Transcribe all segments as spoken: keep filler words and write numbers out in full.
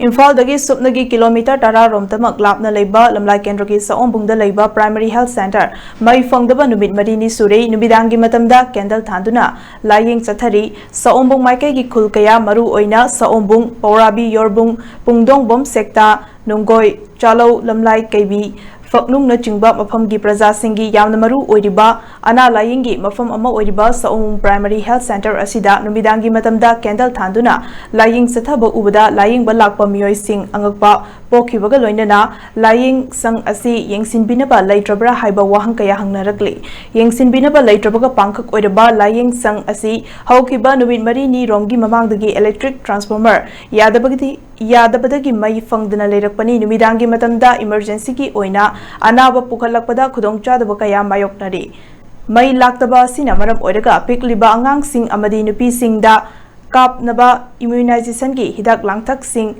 ꯏꯝꯐꯥꯜꯗꯒꯤ ꯁꯨꯞꯅꯒꯤ ꯀꯤꯂꯣꯃꯤꯇꯔ ꯇꯔꯥ ꯔꯣꯝꯇꯃꯛ ꯂꯥꯞꯅ ꯂꯩꯕ ꯂꯝꯂꯥꯏ ꯀꯦꯟꯗ꯭ꯔꯒꯤ ꯁꯑꯣꯝꯕꯨꯡꯗ ꯂꯩꯕ primary health centre ꯃꯩ ꯐꯪꯗꯕ ꯅꯨꯃꯤꯠ ꯃꯔꯤꯅꯤ ꯁꯨꯔꯦ꯫ ꯅꯨꯃꯤꯗꯥꯡꯒꯤ ꯃꯇꯝꯗ candle ꯊꯥꯟꯗꯨꯅ ꯂꯥꯏꯌꯦꯡ ꯆꯠꯊꯔꯤ꯫ ꯁꯑꯣꯝꯕꯨꯡ ꯃꯥꯏꯀꯩꯒꯤ ꯈꯨꯜ ꯀꯌꯥ, ꯃꯔꯨ ꯑꯣꯏꯅ ꯁꯑꯣꯝꯕꯨꯡ, ꯄꯧꯔꯥꯕꯤ, ꯌꯣꯔꯕꯨꯡ, ꯄꯨꯡꯗꯣꯡꯕꯝ ꯁꯦꯛꯇꯥ, ꯅꯨꯡꯒꯣꯏ, ꯆꯥꯂꯧ, ꯂꯝꯂꯥꯏ ꯀꯩꯕꯤ, ꯐꯛꯅꯨꯡꯅꯆꯤꯡꯕ ꯃꯐꯝꯒꯤ ꯄ꯭ꯔꯖꯥꯁꯤꯡꯒꯤ ꯌꯥꯝꯅ ꯃꯔꯨ ꯑꯣꯏꯔꯤꯕ ꯑꯅꯥ ꯂꯥꯌꯦꯡꯒꯤ ꯃꯐꯝ ꯑꯃ ꯑꯣꯏꯔꯤꯕ ꯁꯑꯣꯝꯕꯨꯡ primary health centre ꯑꯁꯤꯗ ꯅꯨꯃꯤꯗꯥꯡꯒꯤ ꯃꯇꯝꯗ candle ꯊꯥꯟꯗꯨꯅ ꯂꯥꯌꯦꯡ ꯆꯠꯊꯕ ꯎꯕꯗ ꯂꯥꯌꯦꯡꯕ ꯂꯥꯛꯄ ꯃꯤꯑꯣꯏꯁꯤꯡ ꯑꯉꯛꯄ ꯄꯣꯛꯈꯤꯕꯒ ꯂꯣꯏꯅꯅ ꯂꯥꯌꯦꯡ ꯁꯪ ꯑꯁꯤ ꯌꯦꯡꯁꯤꯟꯕꯤꯅꯕ ꯂꯩꯇ꯭ꯔꯕ꯭ꯔꯥ ꯍꯥꯏꯕ ꯋꯥꯍꯪ ꯀꯌꯥ ꯍꯪꯅꯔꯛꯂꯤ꯫ ꯌꯦꯡꯁꯤꯟꯕꯤꯅꯕ ꯂꯩꯇ꯭ꯔꯕꯒ ꯄꯥꯡꯈꯛ ꯑꯣꯏꯔꯕ ꯂꯥꯌꯦꯡ ꯁꯪ ꯑꯁꯤ ꯍꯧꯈꯤꯕ ꯅꯨꯃꯤꯠ ꯃꯔꯤꯅꯤ ꯔꯣꯝꯒꯤ ꯃꯃꯥꯡꯗꯒꯤ electric transformer ꯌꯥꯗꯕꯒꯤ ꯌꯥꯗꯕꯗꯒꯤ ꯃꯩ ꯐꯪꯗꯅ ꯂꯩꯔꯛꯄꯅꯤ꯫ ꯅꯨꯃꯤꯗꯥꯡꯒꯤ ꯃꯇꯝꯗ emergencyꯒꯤ ꯑꯣꯏꯅ ꯑꯅꯥꯕ ꯄꯨꯈꯠꯂꯛꯄꯗ ꯈꯨꯗꯣꯡꯆꯥꯗꯕ ꯀꯌꯥ ꯃꯥꯌꯣꯛꯅꯔꯤ꯫ ꯃꯩ ꯂꯥꯛꯇꯕ ꯑꯁꯤꯅ ꯃꯔꯝ ꯑꯣꯏꯔꯒ ꯄꯤꯛꯂꯤꯕ ꯑꯉꯥꯡꯁꯤꯡ ꯑꯃꯗꯤ ꯅꯨꯄꯤꯁꯤꯡꯗ ꯀꯥꯞꯅꯕ immunizationꯒꯤ ꯍꯤꯗꯥꯛ ꯂꯥꯡꯊꯛꯁꯤꯡ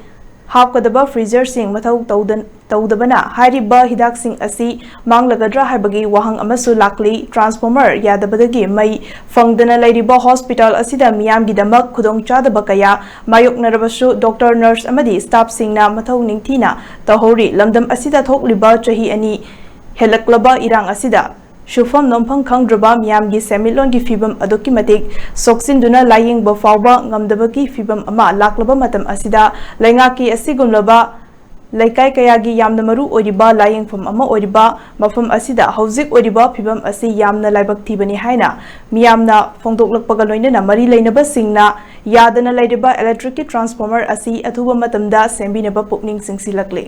ꯍꯥꯞꯀꯗꯕ freezerꯁꯤꯡ ꯃꯊꯧ ꯇꯧꯗ-, ꯇꯧꯗꯕꯅ ꯍꯥꯏꯔꯤꯕ ꯍꯤꯗꯥꯛꯁꯤꯡ ꯑꯁꯤ ꯃꯥꯡꯂꯒꯗ꯭ꯔꯥ ꯍꯥꯏꯕꯒꯤ ꯋꯥꯍꯪ ꯑꯃꯁꯨ ꯂꯥꯛꯂꯤ꯫ Transformer ꯌꯥꯗꯕꯗꯒꯤ ꯃꯩ ꯐꯪꯗꯅ ꯂꯩꯔꯤꯕ hospital ꯑꯁꯤꯗ ꯃꯤꯌꯥꯝꯒꯤꯗꯃꯛ ꯈꯨꯗꯣꯡꯆꯥꯗꯕ ꯀꯌꯥ ꯃꯥꯌꯣꯛꯅꯔꯕꯁꯨ, doctor, nurse ꯑꯃꯗꯤ staffꯁꯤꯡꯅ ꯃꯊꯧ ꯅꯤꯡꯊꯤꯅ ꯇꯧꯍꯧꯔꯤ꯫ ꯂꯝꯗꯝ ꯑꯁꯤꯗ ꯊꯣꯛꯂꯤꯕ ꯆꯍꯤ ꯑꯅꯤ ꯍꯦꯜꯂꯛꯂꯕ ꯏꯔꯥꯡ ꯑꯁꯤꯗ ꯁꯨꯐꯝ ꯅꯣꯝꯐꯝ ꯈꯪꯗ꯭ꯔꯕ ꯃꯤꯌꯥꯝꯒꯤ ꯁꯦꯟꯃꯤꯠꯂꯣꯟꯒꯤ ꯐꯤꯕꯝ ꯑꯗꯨꯛꯀꯤ ꯃꯇꯤꯛ ꯁꯣꯛꯆꯤꯟꯗꯨꯅ ꯂꯥꯌꯦꯡꯕ ꯐꯥꯎꯕ ꯉꯝꯗꯕꯒꯤ ꯐꯤꯕꯝ ꯑꯃ ꯂꯥꯛꯂꯕ ꯃꯇꯝ ꯑꯁꯤꯗ, ꯂꯩꯉꯥꯛꯀꯤ ꯑꯁꯤꯒꯨꯝꯂꯕ ꯂꯩꯀꯥꯏ ꯀꯌꯥꯒꯤ ꯌꯥꯝꯅ ꯃꯔꯨ ꯑꯣꯏꯔꯤꯕ ꯂꯥꯌꯦꯡꯐꯝ ꯑꯃ ꯑꯣꯏꯔꯤꯕ ꯃꯐꯝ ꯑꯁꯤꯗ ꯍꯧꯖꯤꯛ ꯑꯣꯏꯔꯤꯕ ꯐꯤꯕꯝ ꯑꯁꯤ ꯌꯥꯝꯅ ꯂꯥꯏꯕꯛ ꯊꯤꯕꯅꯤ ꯍꯥꯏꯅ ꯃꯤꯌꯥꯝꯅ ꯐꯣꯡꯗꯣꯛꯂꯛꯄꯒ ꯂꯣꯏꯅꯅ ꯃꯔꯤ ꯂꯩꯅꯕꯁꯤꯡꯅ ꯌꯥꯗꯅ ꯂꯩꯔꯤꯕ electricꯀꯤ transformer ꯑꯁꯤ ꯑꯊꯨꯕ ꯃꯇꯝꯗ ꯁꯦꯝꯕꯤꯅꯕ ꯄꯨꯛꯅꯤꯡ ꯆꯤꯡꯁꯤꯜꯂꯛꯂꯤ꯫